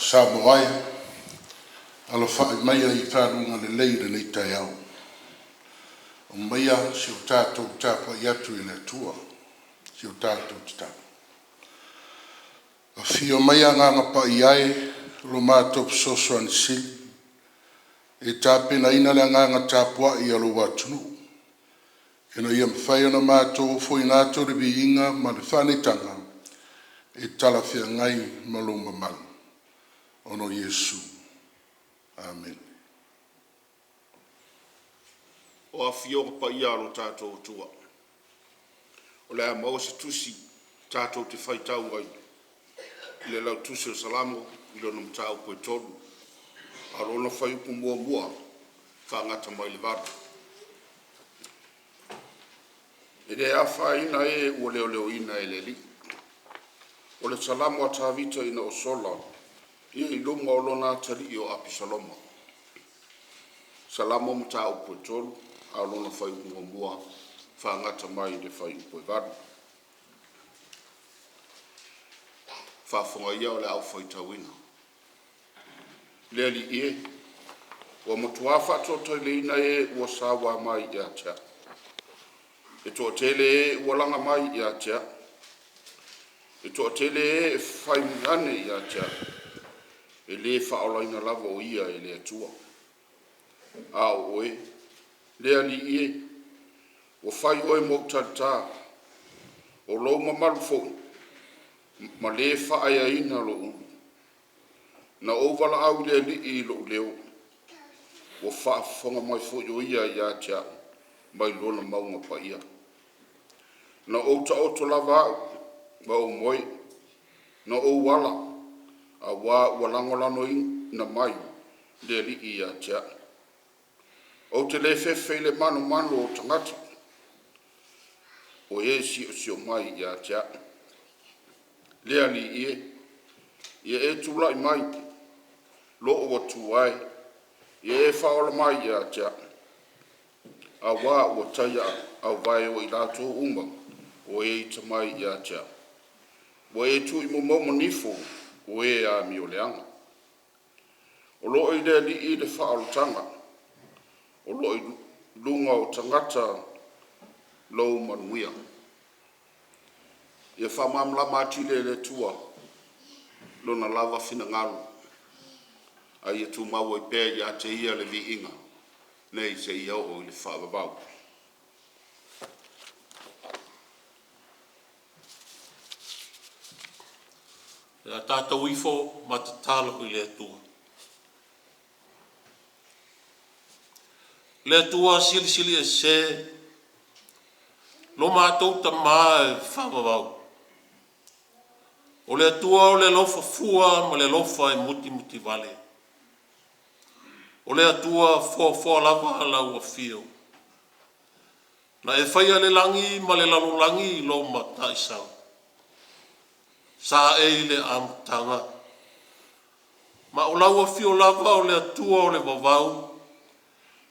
Samoa e, alafai maia i faguga lelei i lenei taeao. Aumaia se tatou tapuai atu i le Atua si o tatou tatalo. Afio mai Agaga Paia e, o lo matou fesoasoani sili e tapenaina le agaga tapuai a lou atunuu ina ia mafai ona matou ofoina atu le viiga ma le faaneetaga e talafeagai ma lou mamalu ona o Iesu. Amene. O Afioga Paia a lo tatou Atua, o le a maua se tusi tatou te faitau ai i le Lautusi o Salamo i lona mataupu e 3, a o lona fuaiupu 1 faagata mai le 8. E le afaina e ua leoleoina e le Alii. O le Salamo a Tavita ina ua sola ia i luma o lona atalii o Apisaloma. Salamo Mataupu e 3 a o lona fuaiupu 1 faagata mai le fuaiupu e 8. Faafofoga ia o le a ou faitauina. Le Alii e, ua matua faatoteleina e ua saua mai ia te a'u, e toatele e ua laga mai ia te a'u. E toatele e e faiane ia te a'u, e le faaolaina lava o ia e le Atua. A o oe, le Alii e, ua fai oe mou talita, o lou mamalu foi ma le faaeaina lou ulu. Na ou valaau i le Alii i lou leo, ua faafofoga mai foi o Ia ia te a'u mai lona mauga paia. Na ou taoto lava au ma ou moe, na ou ala, auā ua lagolagoina mai le Alii ia te a'u. Ou te le fefe i le manomano o tagata, o e siosio mai ia te a'u. Le Alii e, ia e tulai mai, lou Atua e, ia e faaola mai ia te a'u, auā ua taia auvae o i latou uma o e ita mai ia te a'u. Ua e tuu i momona ifo o e amioleaga. O lo o i le Alii le faaolataga, o lo o i luga o tagata lou manuia. Ia faamalamalama atili e le Atua Lona lava finagalo a ia tumau ai pea ia te Ia le viiga nei seia oo i le faavavau. O le a tatou ifo ma tatalo i le Atua. Le Atua Silisili Ese, lo matou Tama e faavavau, o le Atua o le alofa fua ma le alofa e mutimutivale, o le Atua foafoa lava lau afio. Na e faia le lagi ma le lalolagi i lou mataisau, sa e i le amataga ma o lau afio lava o le Atua o le vavau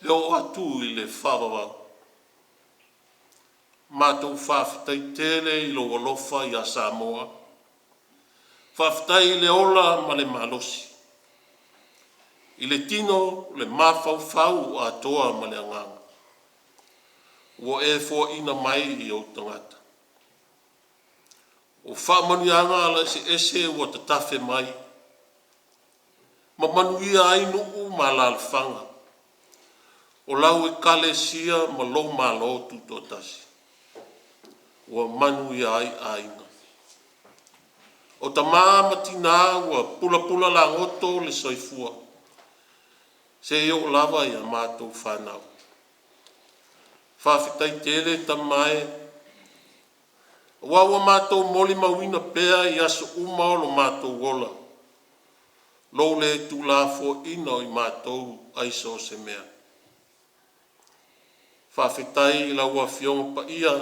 e oo atu i le faavavau. Matou faafetai tele i lou alofa ia Samoa, faafetai i le ola ma le malosi, i le tino, le mafaufau atoa ma le agaga ua e foaina mai i ou tagata. O faamanuiaga eseese ua tatafe mai ma manuia ai nuu ma alalafaga o lau ekalesia ma lou malo tutoatasi, ua manuia ai aiga. O tama ma tina ua pulapula lagoto le soifua. seia oo lava ia matou fanau. Faafetai tele tama e, aua ua matou molimauina pea i aso uma o lo matou ola lou le tuulafoaina o i matou ai so o se mea. Faafetai i lau Afioga Paia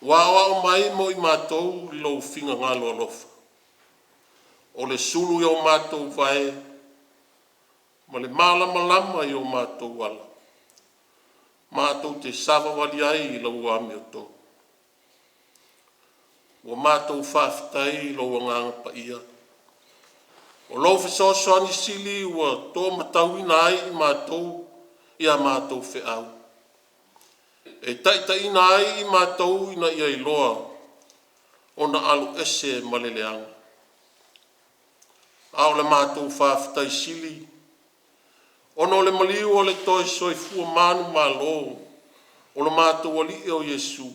ua aoao mai mo i matou i lou finagalo alofa, o le sulu i o matou vae ma le malamalama i o matou ala, matou te savavali ai i lau amiotonu. Ua matou faafetai i lou Agaga Paia, o lou fesoasoani sili ua toamatauina ai i matou i a matou feau, e taitaiina ai i matou ina ia iloa ona alo ese ma le leaga. A o le matou faafetai sili ona o le maliu o le toe soifua manumalo o lo matou Alii o Iesu,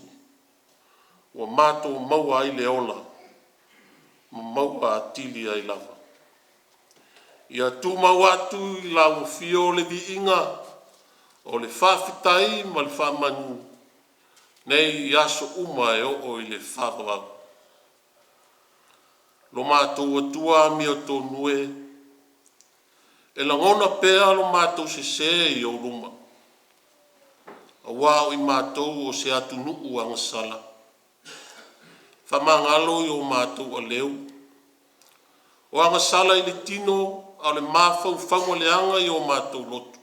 ua matou maua ai le ola ma maua atili ai lava. Ia tumau atu i lau Afio le viiga o le faafetai ma le faamanu nei i aso uma e oo i le faavavau. Lo matou Atua amiotonu e, e lagona pea lo matou sese i ou luma, aua o i matou o se atunuu agasala. Faamagalo i o matou aleu, o agasala i le tino a o le mafaufauga leaga i o matou loto,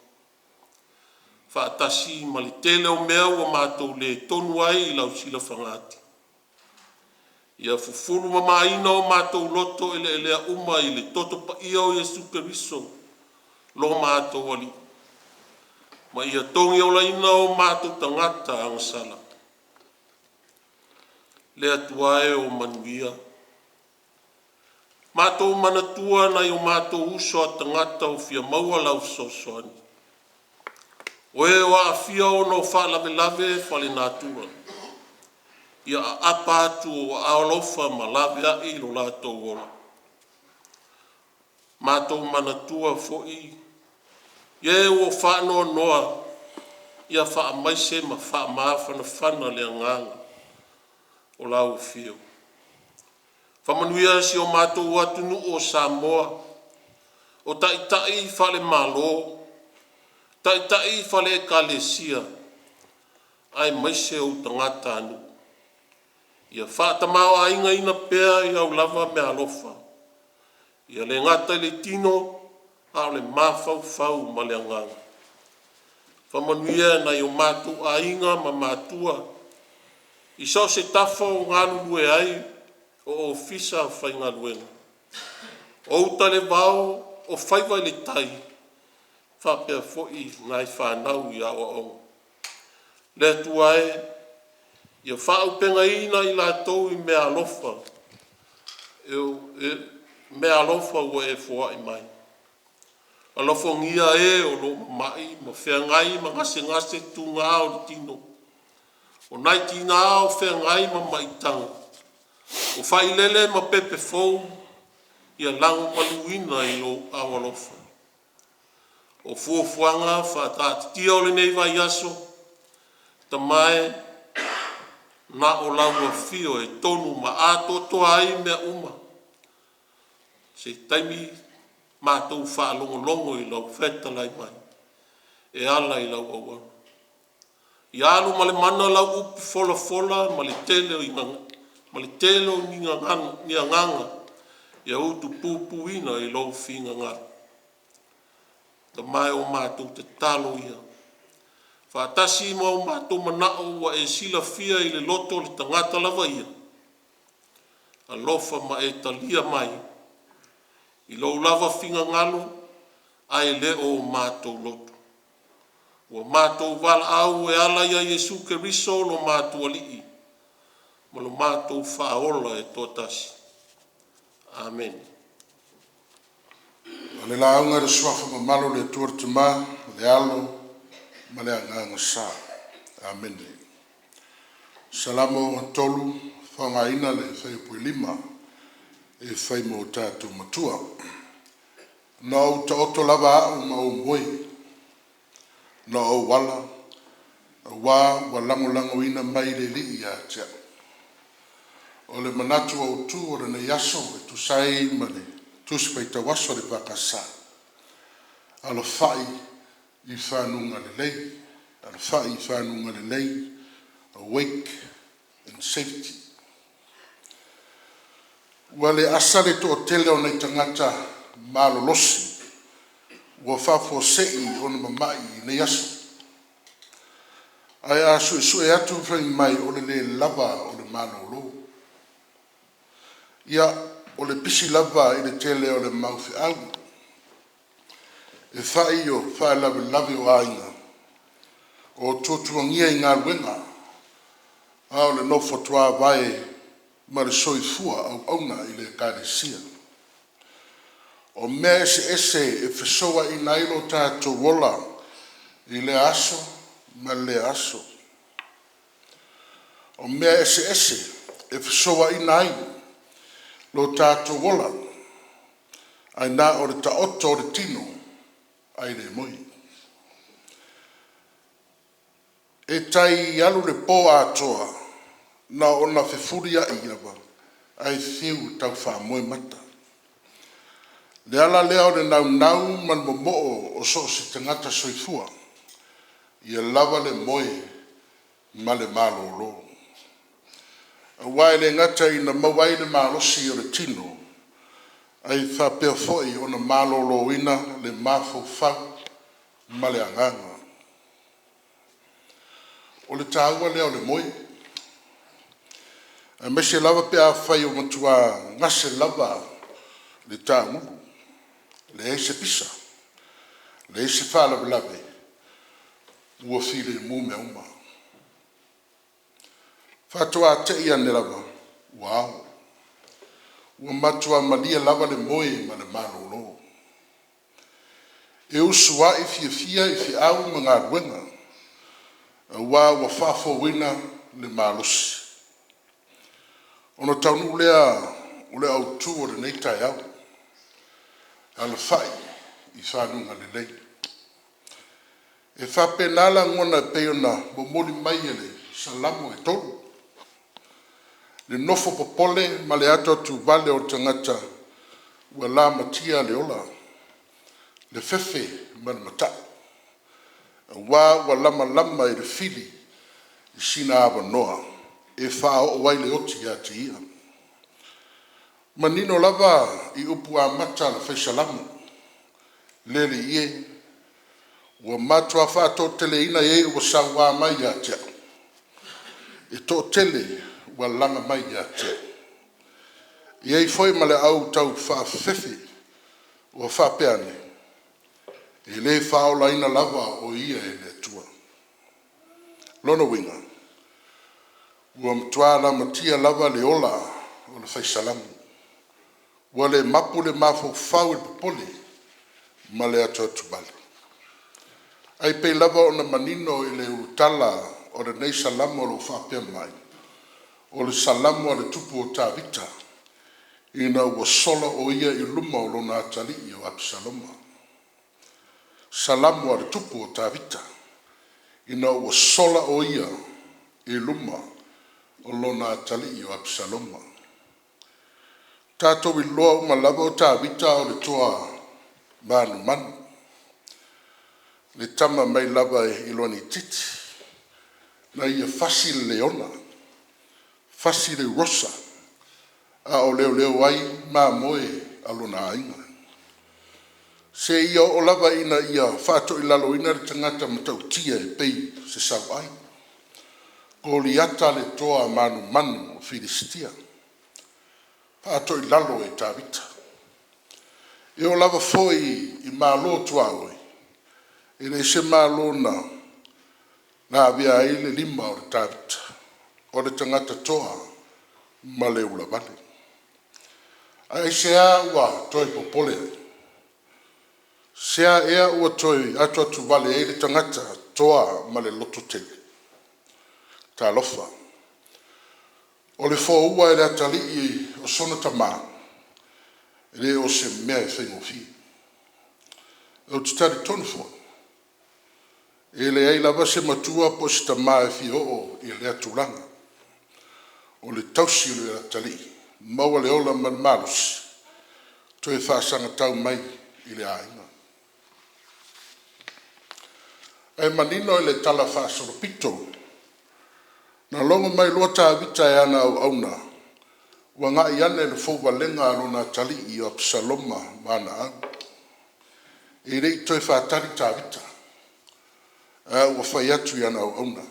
faatasi ma le tele o mea ua matou le tonu ai i lau silafagati. Ia fufulu mamaina o matou loto eleelea uma i le toto paia o Iesu Keriso lo matou Alii, ma ia togiolaina o matou tagata agasala. Le Atua e o manuia, matou manatua nai o matou uso a tagata ua fia maua lau fesoasoani, o e ua aafia ona o faalavelave faalenatura. Ia apaapa atu i ou aao alofa ma laveai lo latou ola. Matou manatua foi e ua faanoanoa, ia faamaise ma faamafanafana le agaga o lau afio. Faamanuia si o matou atunuu o Samoa, o taitai faale-Malo, taitai faale-Ekalesia, aemaise ou tagatanuu. Ia faatamaoaigaina pea i au lava meaalofa, ia le gata i le tino a o le mafaufau ma le agaga. Faamanuia nai o matou aiga ma matua i so o se tafa o galulue ai, o ofisa faigaluega, o uta i le vao, o faiva i le tai, faapea foi nai fanau i aoaoga. Le Atua e, ia faaauupegaina i latou i meaalofa ua e foai mai. Alofagia e o lo o mamai ma feagai ma gasegase tuga o le tino, o nai tina o feagai ma maitaga, o failele ma pepe fou ia lagomaluina i ou aao alofa. O fuafuaga faataatitia o lenei vaiaso, Tama e, na o lau Afio e tonu ma atoatoa ai mea uma. Se taimi matou faalogologo i lau fetalai mai e ala i lau auauna. Ia alu ma le mana lau upu folafola ma le tele o ni agaga ia utupupuina i lou finagalo. Tama e, o matou tatalo ia, faatasi ma o matou manao ua e silafia i le loto o le tagata lava ia, alofa ma e talia mai i lou lava finagalo ae le o matou loto. Ua matou valaau e ala ia Iesu Keriso lo matou Alii ma lo matou Faaola e toatasi. Amene. O le lauga a le Suafa Mamalu o le Atua le Tama, le Alo ma le Agaga Sa. Amene. Salamo 3, faaaogaina le fuaiupu 5 e fai mo tatou matua. Na ou taoto lava au ma ou moe, na ou ala aua ua lagolagoina mai e le Alii ia te a'u. O le manatu autu o lenei aso e tusa ai ma le Tusi Faitau Aso a le EFKS, alafai i fanuga lelei, alafai i fanuga lelei, awake in safety. Ua le asa le toatele o nai tagata malolosi ua faafuasei ona mama'i i nei aso. Ae a su'esu'e atu faimai o le lē lava o le malolo. Ia, o le pisi lava i le tele o le mau fe'au e fa'i o faalavelave o aiga, o tuatuagia i galuega, a o le nofo tuavae ma le soifua auauna i le Ekalesia. O mea eseese e fesouaina ai lo tatou ola i lea aso ma lea aso. O mea eseese e fesouaina ai lo tatou ola ae na o le taoto o le tino ae le moi. E tai alu le po atoa na ona fefulia'i lava ae fiu e tau faamoe mata. Le ala lea o le naunau ma le momo'o o so o se tagata soifua ia lava le moe ma le malolo, aua e le gata ina maua ai le malosi o le tino ae faapea foi ona maloloina le mafaufau ma le agaga. O le taua lea o le moe, aemaise lava pe afai ua matua gase lava le taugulu, leai se pisa, leai se faalavelave ua filemu mea uma. Faatoa te i ane lava ua ao. Ua matua malie lava le moe ma le malolo. E usuai fiafia i feau ma galuega aua ua faafouina le malosi. Ona taunuu lea o le autu o lenei taeao, alafai i fanuga lelei. E faapena lagona e pei ona momoli mai e le Salamo e 3, le nofo popole ma le atuatuvale o le tagata ua lamatia le ola, le fefe ma le mata'u aua ua lamalama i le fili sina avanoa e faaoo ai le oti ia te ia. E manino lava i upu amata a le Fai Salamo, “Le Alii e, ua matua faatoateleina e ua sauā mai ia te a'u, e toatele ua laga mai ia te a'u.” E i ai foi ma le au tau faafefefe ua faapea ane, “E le faaolaina lava o ia e le Atua.” O lona uiga ua matua lamatia lava le ola o le Fai Salamo, ua le mapu le mafaufau i le popole ma le atuatuvale. Ae pei lava ona manino i le ulutala o lenei Salamo o lo o faapea mai, o le Salamo a le Tupu o Tavita ina ua sola o ia i luma o lona atalii o Apesaloma. Salamo a le Tupu o Tavita ina ua sola o ia i luma o lona atalii o Apesaloma. Ua tatou iloa uma lava o Tavita o le toa manumanu, le tama mai lava i lona itiiti na ia fasi le leona, fasi le uosa, a o leoleo ai mamoe a lona aiga, seia oo lava ina ia faatoilaloina le tagata matautia e pei se sauai, Koliata le toa manumanu o Filistia, faatoilalo e Tavita. E oo lava foi i malo tuaoi, e leai se malo na lavea ai le lima o Tavita, o le tagata toa ma le ulavale. Ae aisea ua toe popole ai? Se a ea ua toe atuatuvale ai le tagata toa ma le lototele? Talofa! O le foua e le atalii o sona tama, e le o se mea faigofie. Ou te talitonu foi, e leai lava se matua po o se tama e fia oo i lea tulaga, o le tausi o le atalii, maua le ola ma le malosi e toe faasagatau mai i le aiga. Ae manino i le talafaasolopito, na logo mai loa Tavita e ana auauna ua agai ane le fouvalega a lona atalii o Apesaloma ma ana au. E le i toe faatali Tavita, ae ua fai atu i ana auauna,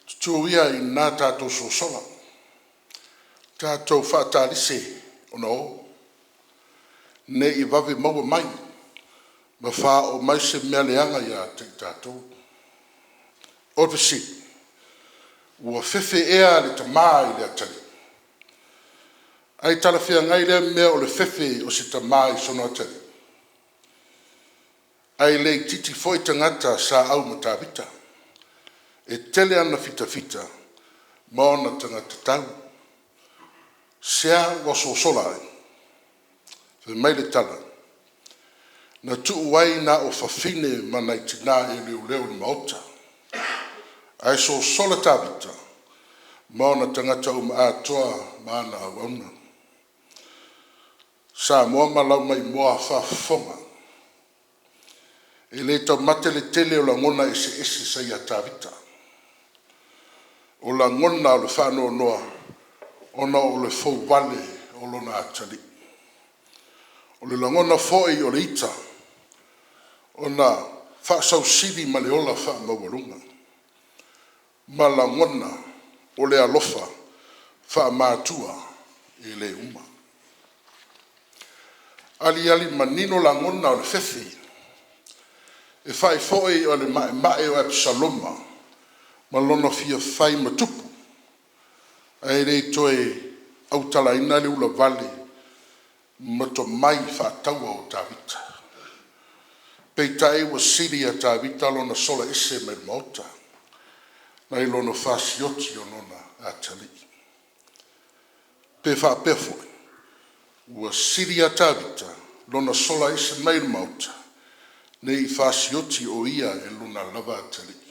“Tutu ia i ina tatou sosola, tatou faatalise ona o, ne i vave maua mai ma faaoo mai se mea leaga ia te i tatou.” O le fesili; Ua fefe ea le tama i le atalii? Ae talafeagai lea mea o le fefe o se tama i sona atalii? Ae le itiiti foi tagata sa au ma Tavita, e tele ana fitafita ma ona tagata tau. Sea ua sosola ai? Fai mai le tala, na tuu ai na o fafine ma nai tina e leoleo i le maota, ae sosola Tavita ma ona tagata uma atoa ma ana auauna. Samoa ma lau maimoa faafofoga, e le taumate le tele o lagona eseese sa ia Tavita. O lagona o le faanoanoa ona o le fouvale o lona atalii, o le lagona foi o le ita ona faasausili ma le ola faamaualuga, ma lagona o le alofa faamatua e le uma. Aliali manino lagona o le fefe, e fai foi o le maemae o Apesaloma ma lona fia fai ma tupu, ae le toe autalaina le ulavale ma tomai faataua o Tavita. Peitai ua sili ia Tavita lona sola ese mai le maota nai lona fasioti o lona atalii. Pe faapea foi ua sili ia Tavita lona sola ese mai le maota nei fasioti o ia e lona lava atalii.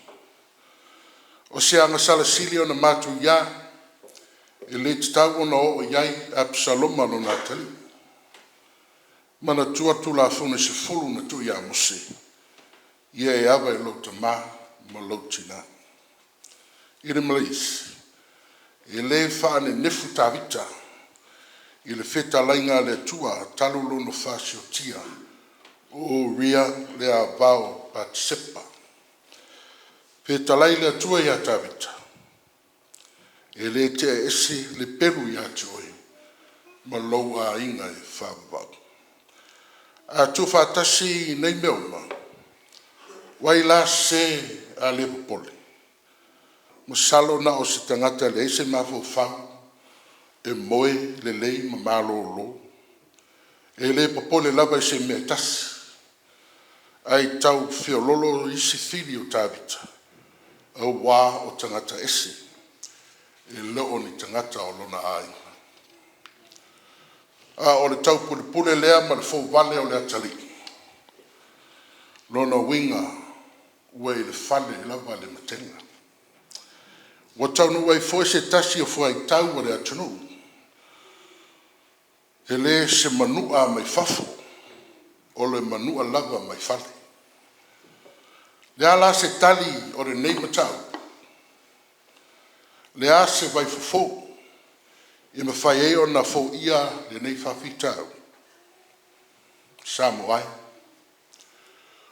O se agasala sili ona matuia e le tatau ona oo i ai Apesaloma lona atalii. Manatua Tulafono e 10 na tuu ia Mose, “Ia e ava i lou tama ma lou tina.” I le ma le isi, e le faanenefu Tavita i le fetalaiga a le Atua talu lona fasiotia o Uria le ava o Patisepa. Fetalai le Atua ia Tavita, “E le tea ese le pelu ia te oe ma lou aiga e faavavau.” A tuufaatasi nei mea uma, o ai la se a le popole? Masalo na o se tagata e leai se mafaufau e moe lelei ma malolo, e le popole lava i se mea e tasi, ae tau feololo isi fili o Tavita aua o tagata ese, e le o ni tagata o lona aiga. A o le taupulepule lea ma le fouvale o le atalii, lona uiga ua i le fale lava le matega. Ua taunuu ai foi se tasi o fuaitau a le atunuu, e le se manua mai fafo, o le manua lava mai fale. O le a la se tali o lenei mataupu? O le a se vaifofo e mafai ai ona foia lenei faafitauli? Samoa e,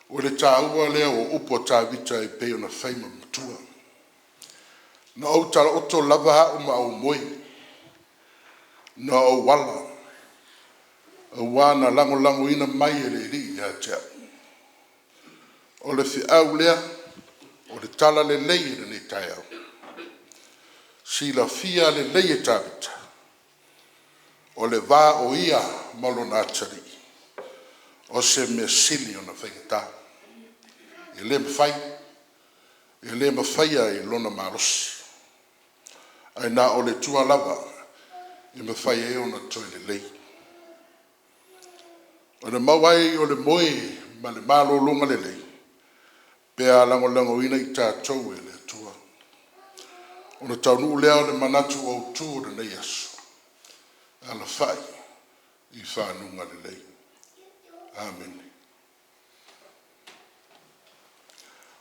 o le taua lea o upu a Tavita e pei ona fai ma matua. Na ou talaoto lava au ma ou moe, na ou ala aua na lagolagoina mai e le Alii ia te au. O le feau lea o le talalelei i lenei taeao. Silafia lelei e Tavita o le va o ia ma lona atalii o se mea sili ona faigata, e le mafai, e le mafaia i lona malosi, ae na o le Atua lava e mafai ai ona toe lelei. Ona maua ai o le moe ma le malologa lelei pe a lagolagoina i tatou e le Atua. Ona taunuu lea o le manatu autu o lenei aso, alafai i fanuga lelei. Amene.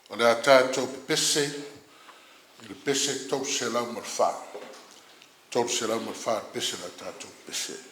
O le a tatou pepese i le pese 304, 304 le pese o le a tatou pepese ai.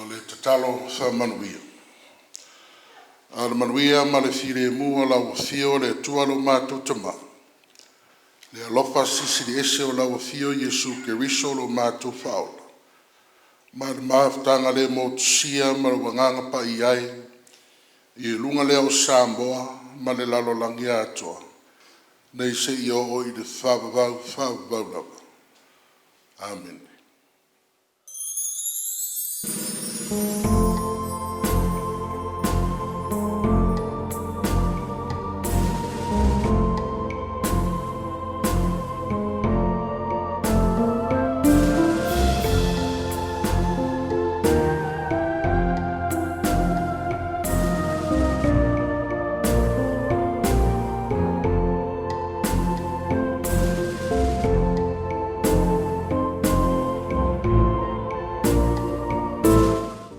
O le tatalo faamanuia. A o le manuia ma le filemu o lau Afio le Atua lo matou Tama, le alofa Silisili Ese o lau Afio Iesu Keriso lo matou Faaola ma le mafutaga le motusia ma lou Agaga Paia e, i luga lea o Samoa ma le lalolagi atoa, nei seia oo i le faavavau, faavavau lava. Amene.